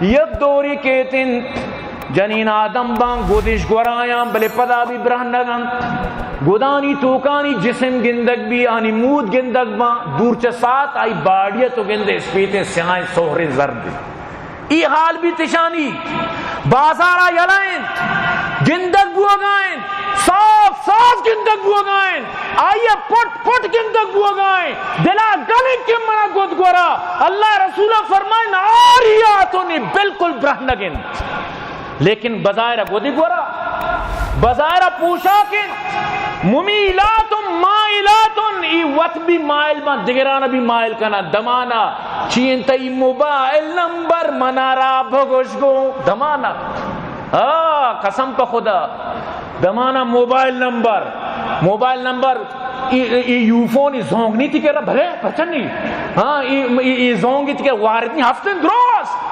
یک دوری کیت انت، جنین آدم باں، گدش گورایاں، بلے پدا بھی برہنگ انت۔ گدانی توکانی جسم گندگ بی، آنی مود گندگ باں، دور چہ ساعت آئی باڈی تو گندے اسپیتیں سیاہیں سہریں زردیں۔ ای حال بی تشانی، بازارا یلہ انت، گندگ بوگا انت، صاف صاف گندگ بوگا انت۔ آئی ء پٹ پٹ گندگ بوگا ایں، دلا گل انت کہ منا گد گورا۔ اللہ رسول فرمائن، عاریات، ای بالکل برہنگ انت، لیکن بظاہر گدی گورا، بظاہر پوشاک انت، ممیلات مائلات، ای وت بھی مائل باں، دگران بھی مائل کناں۔ دمانا چی انت ای موبائل نمبر، منا را بگوش گوں دمانا۔ آ، قسم پہ خدا، دمانا موبائل نمبر، موبائل نمبر، ای، ای، ای یوفون، ای زونگ نی تی کرا، بھلے پرچہ نی؟ ہاں، ای، ای، ای زونگ تی کرا وارد نی، ہفتن درست۔